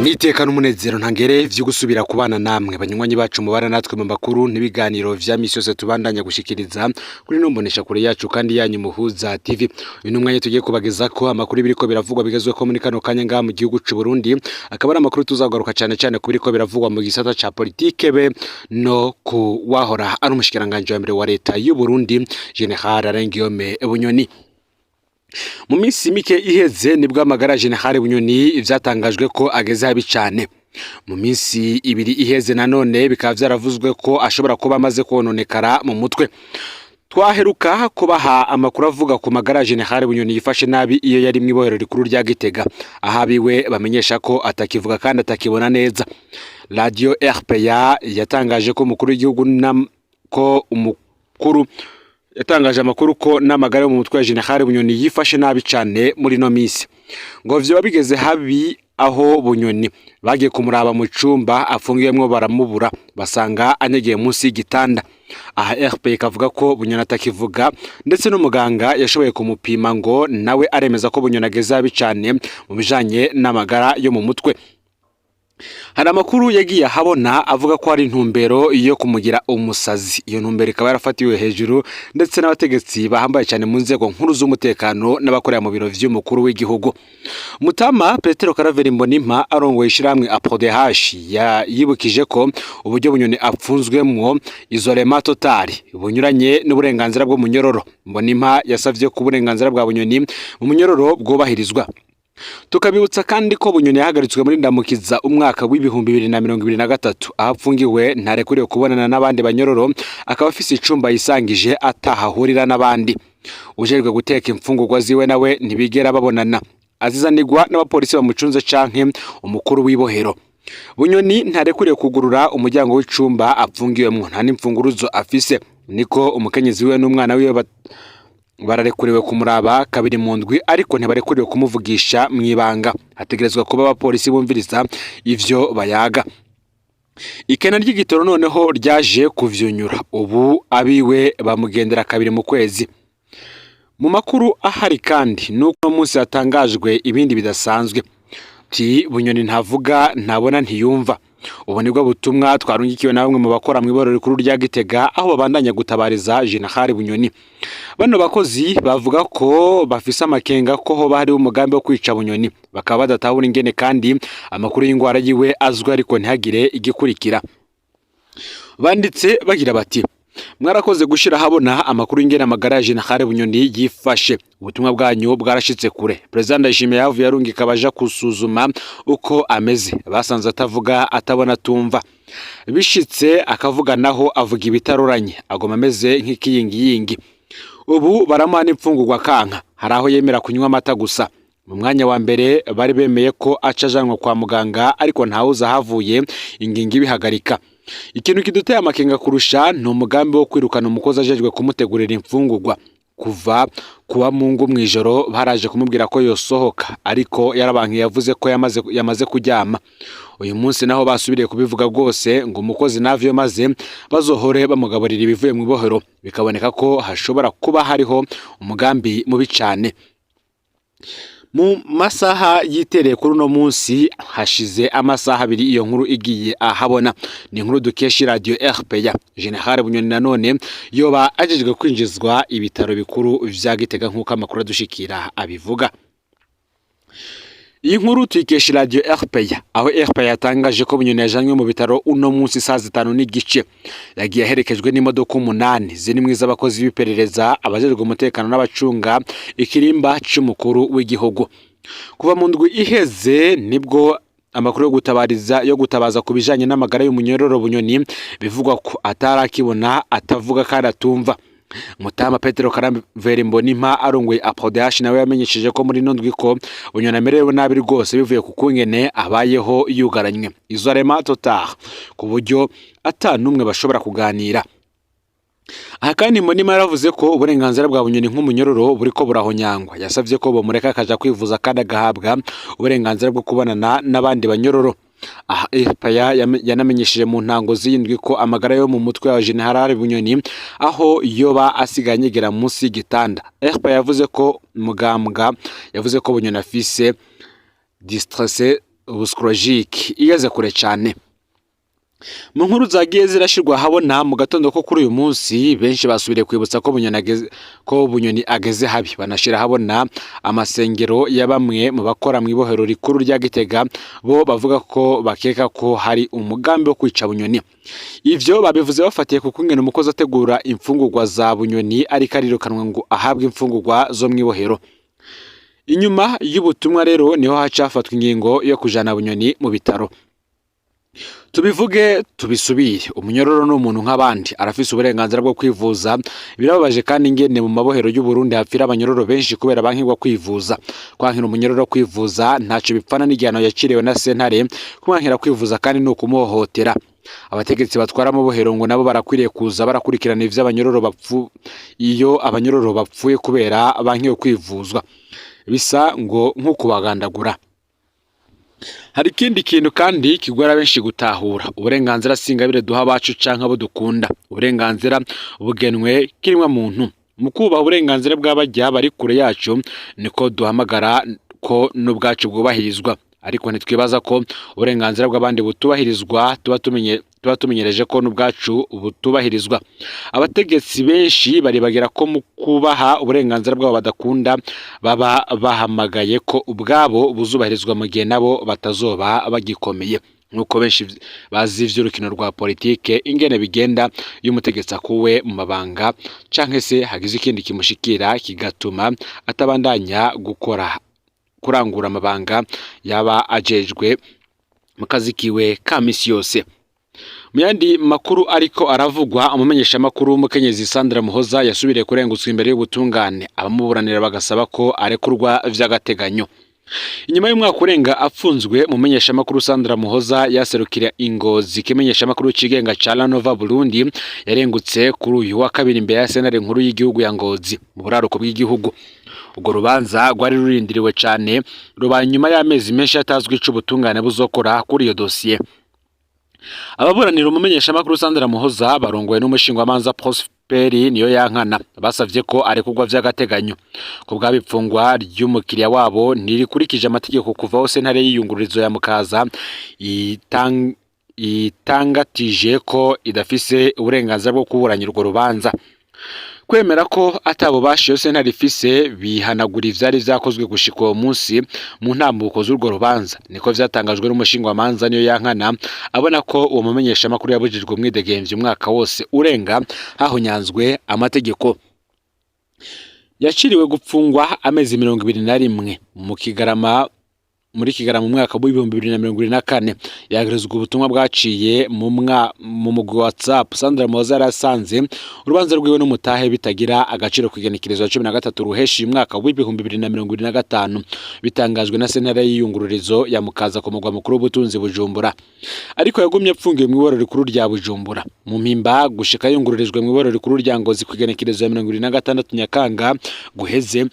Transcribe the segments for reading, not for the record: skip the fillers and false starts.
Niteka n'umunezero ntangere vyo gusubira kubana namwe, banywanyi bacu, mubana natwe mu makuru n'ibiganiro vya misi yose tubandanya gushikiriza kuri no mbonesha kure yacu kandi yanyu Muhuza TV. Uyu ni umwanya tugiye kubagezako amakuru biriko biravugwa bigezweho muri kano kanya ngaha mu gihugu c'u Burundi, akaba ari amakuru tuzagaruka cane cane ku biriko biravugwa mu gisata ca politike be no ku wahora ari umushikiranganji wa mbere wa leta y'u Burundi, Général Alain Guillaume Bunyoni. Mu minsi mike iheze nibwo amagara ya Général Bunyoni vyatangajwe ko ageze habi cane. Mu minsi 2 iheze nanone bikaba vyaravuzwe ko ashobora kuba amaze kononekara mu mutwe. Twaheruka kubaha amakuru avuga ku magara ya Général Bunyoni yifashe nabi iyo yari mw'ibohero rikuru rya Gitega, aho abiwe bamenyesha ko atakivuga kandi atakibona neza. Radio RPA yatangaje ko umukuru w'igihugu ko umukuru yatangaje amakuru ko n'amagara yo mu mutwe wa Général Bunyoni yifashe nabi cane muri no misi. Ngo vyoba bigeze habi aho Bunyoni bagiye kumuraba mu cumba afungiwemwo baramubura, basanga anyegeye munsi y'igitanda. Aha RP ikavuga ko Bunyoni atakivuga, ndetse n'umuganga yashoboye kumupima ngo nawe aremeza ko Bunyoni ageze habi cane mu bijanye n'amagara yo mu mutwe. Hari amakuru yagiye ahabona avuga ko hari intumbero yo kumugira umusazi. Iyo ntumbero ikaba yarafatiwe hejuru ndetse n'abategetsi bahambaye cyane mu nzego nkuru z'umutekano n'abakorera mu biro vy'umukuru w'igihugu. Mutama Petero Karaveri Mbonimpa, arongoye ishirahamwe APRODH, yibukije ko uburyo Bunyoni apfunzwemwo, isolement total, bunyuranye n'uburenganzira bw'umunyororo. Mbonimpa yasavye ko uburenganzira bwa Bunyoni mu munyororo bwubahirizwa. Tukabibutsa kandi ko Bunyoni yahagaritswe muri Ndamukiza umwaka w'2023. Aho apfungiwe ntarekuriwe kubonana n'abandi banyororo, akaba afise icumba yisangije atahahurira n'abandi. Ujejwe guteka imfungurwa ziwe nawe ntibigera babonana, azizanirwa n'abapolisi bamucunze canke umukuru w'ibohero. Bunyoni ntarekuriwe kugurura umuryango w'icumba apfungiwemwo, nta n'imfunguruzo afise. Niko umukenyezi wiwe n'umwana wiwe bararekuriwe kumuraba kabiri mu ndwi, ariko ntibarekuriwe kumuvugisha mw'ibanga, hategerezwa kuba abapolisi bumviriza ivyo bayaga. Ikena ry'igitoro noneho ryaje kuvyunyura, ubu abiwe bamugendera kabiri mu kwezi. Mu makuru ahari kandi nuko uno munsi hatangajwe ibindi bidasanzwe ti Bunyoni ntavuga, ntabona, ntiyumva. Ubu nibwo butumwa twarungikiwe na bamwe mu bakora mu iborero rikuru rya Gitega, aho babandanya gutabariza Général Bunyoni. Bano bakozi bavuga ko bafise amakenga ko hoba hariho umugambi wo kwica Bunyoni, bakaba badatahura ingene kandi amakuru y'ingwara yiwe azwi ariko ntihagire igikurikira. Banditse bagira bati: "Mwarakoze gushira habona amakuru y'ingene amagara ya Général Bunyoni yifashe. Ubutumwa bwanyu bwarashitse kure. President Ndayishimiye yavuye arungika abaja gusuzuma uko ameze, basanze atavuga, atabona, atumva. Bishitse akavuga naho avuga ibitaroranye, agoma ameze nk'ikiyingiyingi. Ubu baramuha n'imfungurwa kanka, hari aho yemera kunywa amata gusa. Mu mwanya wa mbere bari bemeye ko aca ajanwa kwa muganga, ariko ntawuzi ahavuye ingingo ibihagarika. Ikintu kiduteye amakenga kurusha ni umugambi wo kwirukana umukozi ajejwe kumutegurira imfungurwa. Kuva kuwa Mungu mw'ijoro baraje kumubwira ko yosohoka, ariko yarabankiye, yavuze ko yamaze kuryama. Uyu munsi naho basubiriye kubivuga rwose ngo umukozi navyo maze bazohore bamugaburira ibivuye mu ibohero. Bikaboneka ko hashobora kuba hariho umugambi mubi cane." Mu masaha yitereye kuri uno munsi, hashize amasaha 2 iyo nkuru igiye ahabona. Ni inkuru dukesha radio RPA. Général Bunyoni nanone yoba ajejwe kwinjizwa ibitaro bikuru vya Gitega, nk'uko amakuru adushikira abivuga. Iyi nkuru tuyikesha radio RPA, aho RPA yatangaje ko Bunyoni yajanywe mu bitaro uno munsi saa 5:30. Yagiye aherekejwe n'imodoka umunani zirimwo iz'abakozi b'iperereza, abajejwe umutekano n'abacunga ikirimba c'umukuru w'igihugu. Kuva mu ndwi iheze nibwo amakuru yo gutabariza, yo gutabaza ku bijanye n'amagara y'umunyororo Bunyoni bivugwa ko atarakibona, atavuga kandi atumva. Mutama Petero Karaveri Mbonimpa, arongoye APRODH, nawe yamenyesheje ko muri ino ndwi ko Bunyoni amerewe nabi rwose bivuye ku kungene abayeho yugaranywe, isolement total, ku buryo ata n'umwe bashobora kuganira. Aha kandi Mbonimpa yaravuze ko uburenganzira bwa Bunyoni nk'umunyororo buriko burahonyangwa. Yasavye ko bomureka akaja kwivuza kandi agahabwa uburenganzira bwo kubonana n'abandi banyororo. Aha RPA yanamenyesheje mu ntango z'indwi ko amagara yo mu mutwe wa Général Bunyoni aho yoba asigaye anyegera munsi y'igitanda. RPA yavuze ko mugambwa yavuze ko Bunyoni afise distress. psychologique igeze kure cane. Mu nkuru zagiye zirashirwa habona mu gatondo ko kuri uyu munsi, benshi basubiriye kwibutsa ko Bunyoni ageze habi, banashira habona amasengero ya bamwe mu bakora mu ibohero rikuru rya Gitega, bo bavuga ko bakeka ko hari umugambi wo kwica Bunyoni. Ivyo babivuze bafatiye ku kungene umukozi ategura imfungurwa za Bunyoni ariko arirukanwa ngo ahabwe imfungurwa zo mw'ibohero. Inyuma y'ubutumwa rero niho haca hafatwa ingingo yo kujana Bunyoni mu bitaro. Tubivuge tubisubire, umunyororo ni umuntu nk'abandi, arafise uburenganzira bwo kwivuza. Birababaje kandi ingene mu mabohero y'u Burundi hapfira abanyororo benshi kubera bankirwa kwivuza. Kwankira umunyororo kwivuza ntaco bipfana n'igihano yaciriwe na sentare. Kumwankira kwivuza kandi ni ukumuhohotera. Abategetsi batwara amabohero ngo nabo barakwiriye kuza barakurikirana ivyo abanyororo bapfu. Iyo abanyororo bapfuye kubera bankiwe kwivuzwa, bisa ngo nk'ukubagandagura. Hari ikindi kintu kandi kigora benshi gutahura: uburenganzira si ingabire duha abacu canke abo dukunda. Uburenganzira bugenwe kiremwa muntu. Mu kubaha uburenganzira bw'abarya bari kure yacu, niko duhamagara ko n'ubwacu bwubahirizwa. Ariko ntitwibaza ko uburenganzira bw'abandi butubahirizwa tuba tumenyereje ko n'ubwacu butubahirizwa. Abategetsi benshi baribagira ko mu kubaha uburenganzira bwabo badakunda, baba bahamagaye ko ubwabo buzubahirizwa mu gihe nabo batazoba bagikomeye. Nk'uko benshi bazi ivy'urukino rwa politike ingene bigenda, iyo umutegetsi akuwe mu mabanga canke se hagize ikindi kimushikira kigatuma atabandanya gukora, kurangura amabanga yaba ajejwe mu kazi kiwe ka misi yose. Mu yandi makuru ariko aravugwa, umumenyeshamakuru w'umukenyezi Sandra Muhoza yasubiriye kurengutswa imbere y'ubutungane, abamuburanira bagasaba ko arekurwa vy'agateganyo. Inyuma y'umwaka urenga apfunzwe, umumenyeshamakuru Sandra Muhoza yaserukira Ingozi ikimenyeshamakuru cigenga ca La Nova Burundi yarengutse kuri uyu wa kabiri imbere ya sentare nkuru y'igihugu ya Ngozi mu buraruko bw'igihugu. Urwo rubanza rwari rurindiriwe cane, rubaye inyuma y'amezi menshi atazwi ico ubutungane buzokora kuri iyo dosiye. Ababuranira umumenyeshamakuru Sandra Muhoza barongowe n'umushingwamanza Prosperi niyo yankana basavye ko arekurwa vy'agateganyo. Ku bw'abipfungwa ry'umukiriya wabo ntirikurikije amategeko kuva aho sentare y'iyungururizo ya Mukaza itangatije ko idafise uburenganzira bwo kuburanya urwo rubanza. Kwemera ko atabubasha iyo sentare ifise bihanagura ivyari vyakozwe gushika uwo munsi mu ntambuko z'urwo rubanza, niko vyatangajwe n'umushingwamanza niyo yankana, abona ko uwo mumenyeshamakuru yabujijwe umwidegemvya umwaka wose urenga hahonyanzwe amategeko. Yaciriwe gupfungwa amezi 21 mu Kigarama, muri Kigarama mu mwaka w'2024, yagirizwa ubutumwa bwaciye mu mugwi wa WhatsApp. Sandra Muhoza yarasanze urubanza rwiwe n'umutahe bitagira agaciro ku igenekerezo ya 13 ruheshi umwaka w'2025, bitangajwe na sentare y'iyungururizo ya Mukaza ku mugwa mukuru w'ubutunzi Bujumbura. Ariko yagumye apfungiwe mu iborero rikuru rya Bujumbura mu Mpimba gushika yungururijwe mu iborero rikuru rya Ngozi ku igenekerezo ya 26 Nyakanga guheze.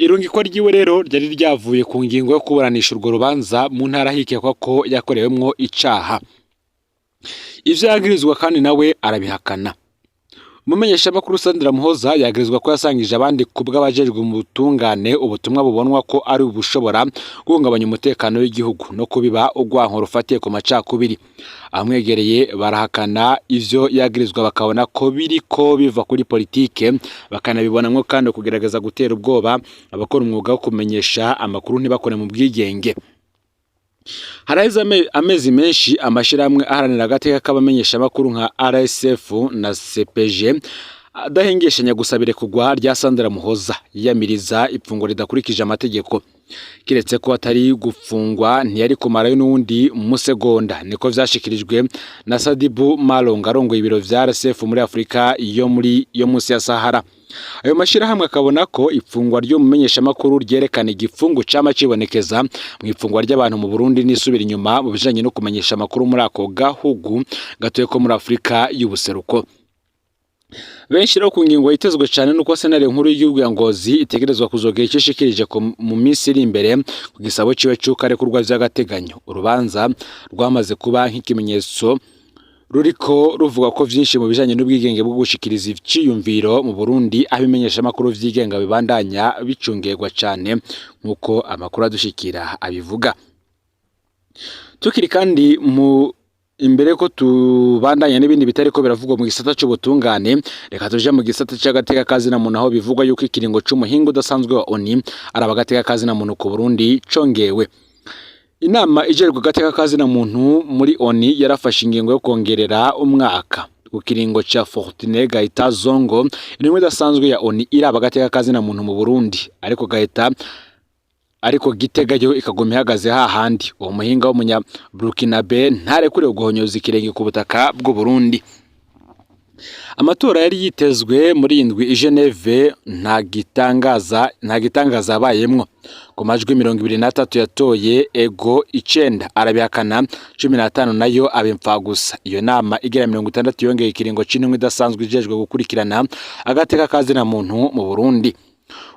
Irungikwa ryiwe rero ryari ryavuye ku ngingo yo kuburanisha urwo rubanza mu ntara hikekwa ko yakorewemwo icaha. Ivyo yagirizwa kandi nawe arabihakana. Umumenyeshamakuru Sandra Muhoza yagirizwa ko yasangije abandi ku bw'abajejwe mu butungane ubutumwa bubonwa ko ari ubushobora guhungabanya umutekano w'igihugu no kubiba urwanko rufatiye ku macakubiri. Abamwegereye barahakana ivyo yagirizwa, bakabona ko biriko biva kuri politike, bakanabibonamwo kandi kugerageza gutera ubwoba abakora umwuga wo kumenyesha amakuru ntibakore mu bwigenge. Haraheze amezi menshi amashirahamwe aharanira agateka k'abamenyeshamakuru nka RSF na CPG adahengeshanya gusaba irekurwa rya Sandra Muhoza, yiyamiriza ifungwa ridakurikije amategeko. Kiretse ko atari gufungwa, ntiyari kumarayo n'uwundi musegonda, niko vyashikirijwe na Sadibu Malonga arongoye ibiro vya RSF muri Afrika yo muri yo munsi ya Sahara. Ayo mashirahamwe akabona ko ifungwa ry'umumenyeshamakuru ryerekana igifungu cama cibonekeza mu ifungwa ry'abantu mu Burundi n'isubira inyuma mu bijanye no kumenyesha amakuru muri ako gahugu gatuye ko muri Afrika y'ubuseruko. Benshi rero ku ngingo yitezwe cyane nuko sentare nkuru y'igihugu ya Ngozi itegerezwa kuzogera icyo ishikirije mu minsi iri imbere ku gisabo ciwe c'uko arekurwa vy'agateganyo. Urubanza rwamaze kuba nk'ikimenyetso ruriko ruvuga ko vyinshi mu bijanye n'ubwigenge bwo gushikiriza iciyumviro mu Burundi, aho ibimenyeshamakuru vyigenga bibandanya bicungerwa cane, nk'uko amakuru adushikira abivuga. Tukiri kandi mu imbere ko tubandanya n'ibindi bitariko biravugwa mu gisata c'ubutungane, reka tuje mu gisata c'agateka kazina muntu, aho bivugwa yuko ikiringo c'umuhinga udasanzwe wa ONU araba agateka kazina muntu ku Burundi congewe. Inama ijejwe agateka kazina muntu muri ONU yarafashe ingingo yo kongerera umwaka ku kiringo ca Fortuné Gaëtan Zongo, intumwa idasanzwe ya ONU iraba agateka kazina muntu mu Burundi, ariko Gitega yo ikaguma ihagaze hahandi. Uwo muhinga w'umunya Burkinabe ntarekuriwe guhonyoza ikirenge ku butaka bw'u Burundi. Amatora yari yitezwe muri iyi ndwi i Geneve nta gitangaza yabayemwo. Ku majwi 23 yatoye ego, 9 arabihakana, 15 nayo aba imfagusa. Iyo nama igera 60 yongeye ikiringo c'intumwa idasanzwe ijejwe gukurikirana agateka kazina muntu mu Burundi.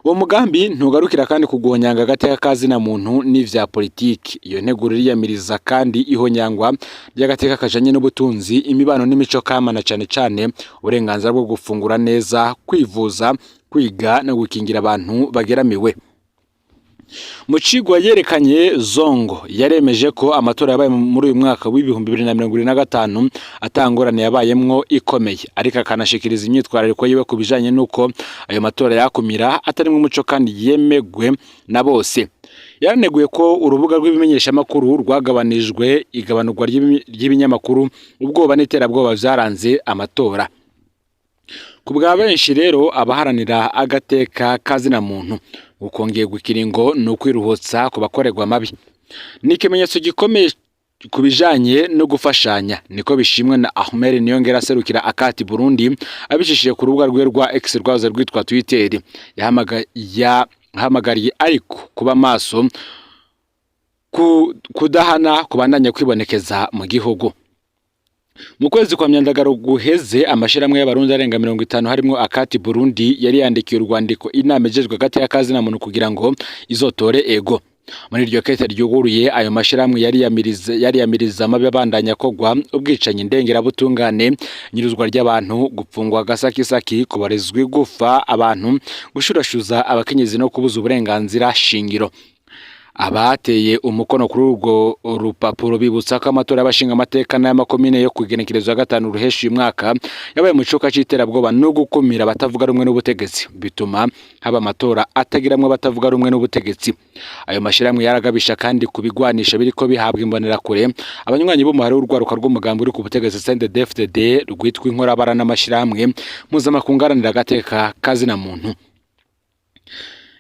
Uwo mugambi ntugarukira kandi ku guhonyanga agateka kazina muntu n'ivya politiki. Iyo nteguro iriyamiriza kandi ihonyangwa ry'agateka kajanye n'ubutunzi, imibano n'imico kama, na cane cane uburenganzira bwo gufungura neza, kwivuza, kwiga no gukingira abantu bageramiwe. Mu cigwa yerekanye, Zongo yaremeje ko amatora yabaye muri uyu mwaka w'2025 atangorane yabayemwo ikomeye, ariko akanashikiriza imyitwarariko yiwe ku bijanye n'uko ayo matora yakumira atarimwo umuco kandi yemegwe na bose. Yaraneguye ko urubuga rw'ibimenyeshamakuru rwagabanijwe, igabanurwa ry'ibinyamakuru, ubwoba n'iterabwoba vyaranze amatora. Ku bwa benshi rero, abaharanira agateka kazina muntu, ukongerwa ikiringo ni ukwiruhutsa ku bakorerwa amabi, ni ikimenyetso gikomeye ku bijanye no gufashanya. Niko bishimwe na Ahmed Niyongera aserukira Akati Burundi, abicishije ku rubuga rwe rwa X rwahoze rwitwa Twitter. Yahamagariye ariko kuba maso ku kudahana kubandanya kwibonekeza mu gihugu. Mu kwezi kwa Myandagaro guheze, amashirahamwe y'Abarundi arenga 50 harimwo Akati Burundi yari yandikiye urwandiko inama ijejwe agateka kazina muntu kugira ngo izotore ego. Muri iryo kete ryuguruye, ayo mashirahamwe yari yamiriza amabi abandanya kogwa, ubwicanyi ndengerabutungane, nyiruzwa ry'abantu, gupfungwa agasakisaki, kubarezwa igufa abantu, gushurashuza abakenyezi no kubuza uburenganzira shingiro. Abateye umukono kuri urwo rupapuro bibutsa ko amatora y'abashingamateka n'ay'amakomine yo kugenekerezo ya 5 Ruheshi uyu mwaka yabaye mu cuka c'iterabwoba no gukumira abatavuga rumwe n'ubutegetsi, bituma haba amatora atagiramwo abatavuga rumwe n'ubutegetsi. Ayo mashirahamwe yaragabisha kandi ku bigwanisho biriko bihabwa imbonerakure, abanywanyi b'umuhari w'urwaruka rw'umugambi uri ku butegetsi CNDD-FDD rwitwa inkorabara, n'amashirahamwe mpuzamakungu aharanira agateka kazina muntu.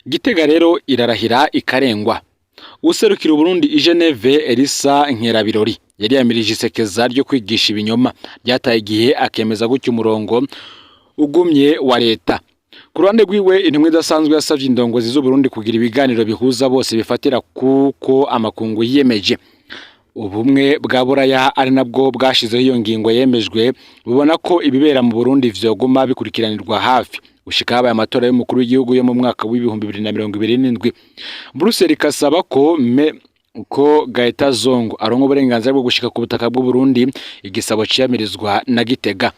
Gitega rero irarahira ikarengwa. Userukira Uburundi i Geneve, Elisa Nkerabirori, yari yamirije isekeza ryo kwigisha ibinyoma ryataye igihe, akemeza gutyo umurongo ugumye wa leta. Ku ruhande rwiwe, intumwa idasanzwe yasavye indongozi z'Uburundi kugira ibiganiro bihuza bose bifatira kuko amakungu yiyemeje. Ubumwe bwa Buraya, ari nabwo bwashizeho iyo ngingo yemejwe, bubona ko ibibera mu Burundi vyoguma bikurikiranirwa hafi gushika habaye amatora y'umukuru w'igihugu yo mu mwaka w'2027. Brussels ikasaba ko me ko Gaëtan Zongo aronka uburenganzira bwo gushika ku butaka bw'u Burundi, igisabo ciyamirizwa na Gitega.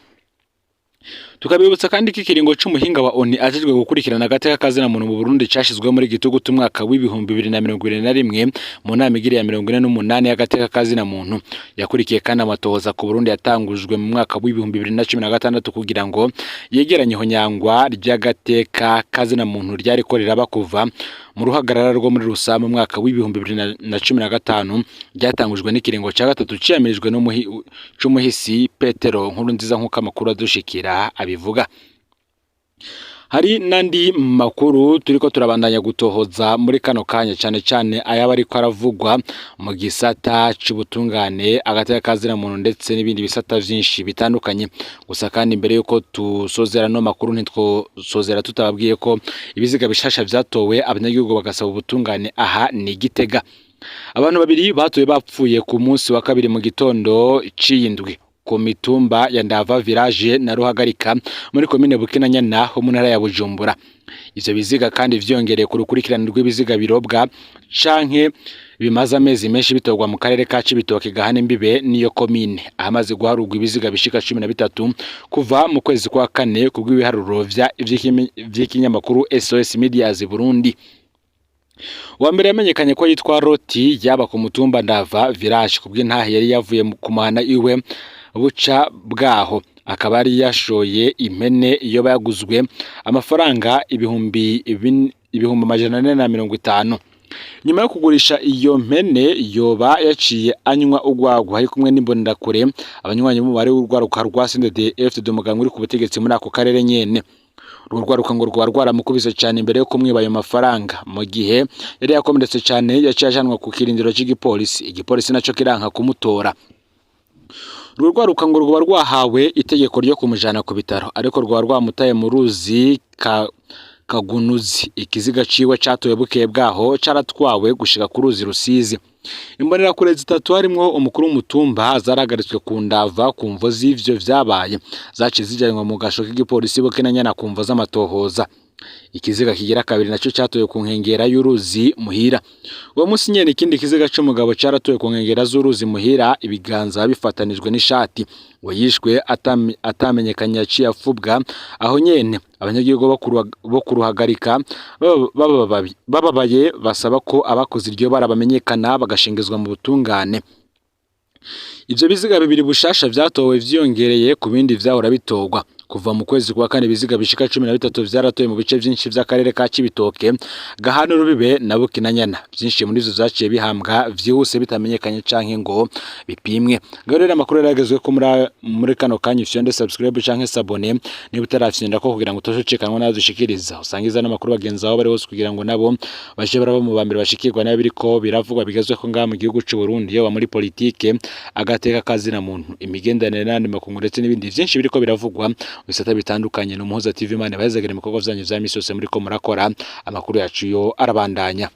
Tukabibutsa kandi ko ikiringo c'umuhinga wa ONU ajejwe gukurikirana agateka kazina muntu mu Burundi cashizweho muri Gitugutu umwaka w'2021 mu nama igiriye ya 48 y'agateka kazina muntu. Yakurikiye kandi amatohoza ku Burundi yatangujwe mu mwaka w'2016 kugira ngo yegeranye ihonyangwa ry'agateka kazina muntu ryariko riraba kuva mu ruhagarara rwo muri Rusama mu mwaka w'2015, ryatangujwe n'ikiringo ca gatatu ciyamirijwe c'umuhisi Petero Nkurunziza, nk'uko amakuru adushikira abivuga. Hari n'andi makuru turiko turabandanya gutohoza muri kano kanya, cane cane ayaba ariko aravugwa mu gisata c'ubutungane, agateka kazina muntu ndetse n'ibindi bisata vyinshi bitandukanye. Gusa kandi imbere yuko tusozera no makuru, ntitwosozera tutababwiye ko ibiziga bishasha vyatowe, abanyagihugu bagasaba ubutungane. Aha ni Gitega. Abantu babiri batowe bapfuye ku munsi wa kabiri mu gitondo c'iyindwi ku mitumba ya Ndava Village na Ruhagarika muri komine Bukinanyana ho mu ntara ya Bujumbura. Ivyo biziga kandi vyongereye ku rukurikirane rw'ibiziga birobwa canke bimaze amezi menshi bitorwa mu karere ka Cibitoke gahana imbibe n'iyo komine, ahamaze guharurwa ibiziga bishika 13 kuva mu kwezi kwa kane, kubw'ibiharuro vy'ikinyamakuru SOS Medias Burundi. Uwa mbere yamenyekanye ko yitwa Roti, yaba ku mutumba Ndava village, kubw'intahe yari yavuye ku muhana iwe buca bwaho, akaba yari yashoye impene iyo yaguzwe amafaranga 450,000. Nyuma yo kugurisha iyo mpene, yoba yaciye anywa urwagwa ari kumwe n'imbonerakure, abanywanyi b'umubare w'urwaruka rwa CNDD-FDD, umugambwe uri ku butegetsi muri ako karere nyene. Urwo rwaruka ngo rwaba rwaramukubise cane imbere yo kumwiba ayo mafaranga. Mu gihe yari yakomeretse cane, yaciye ajanwa ku kirindiro c'igipolisi, igipolisi naco kiranka kumutora. Urwo rwaruka ngo rwoba rwahawe itegeko ryo kumujana ku bitaro, ariko rwaba rwamutaye mu ruzi Kagunuzi. Ikiziga ciwe catowe bukeye bwaho caratwawe gushika ku ruzi Rusizi. Imbonerakure zitatu harimwo umukuru w'umutumba zarahagaritswe ku Ndava ku mvo z'ivyo vyabaye, zaciye zijanwa mu gasho k'igipolisi Bukinanyana ku mvo z'amatohoza. Ikiziga kigira kabiri naco catowe ku nkengera y'uruzi Muhira. Uwo musi nyene, ikindi kiziga c'umugabo caratowe ku nkengera z'uruzi Muhira, ibiganza bifatanijwe n'ishati. Ngo yishwe atamenyekanye, yaciye afubwa aho nyene. Abanyagihugu bo kuruhagarika bababaye, basaba ko abakoze iryo bara bamenyekana, bagashengezwa mu butungane. Ivyo biziga bibiri bushasha vyatowe vyiyongereye ku bindi vyahora bitorwa. Kuva mu kwezi kwa kane, ibiziga bishika 13 vyaratowe mu bice vyinshi vy'akarere ka Cibitoke gahana urubibe na Bukinanyana. Vyinshi muri ivyo vyaciye bihambwa vyihuse bitamenyekanye canke ngo bipimwe. Ngaho rero amakuru yaragezwe ko muri kano kanya. Ufyonde subscribe canke s'abonner niba utarafyonda ko, kugira ngo utoshocekanwa nayo dushikiriza. Usangiza n'amakuru bagenzi aho bari hose, kugira ngo nabo baje baraba mu bambere bashikirwa nayo biriko biravugwa bigezweho ngaha mu gihugu c'u Burundi, yoba muri politike, agateka kazina muntu, imigenderanire n'ayandi makungu, ndetse n'ibindi vyinshi biriko biravugwa mu bisata bitandukanye. N'Umuhuza TV. Imana ibahezagire mu bikorwa vyanyu vya misi yose muriko murakora. Amakuru yacu yo arabandanya.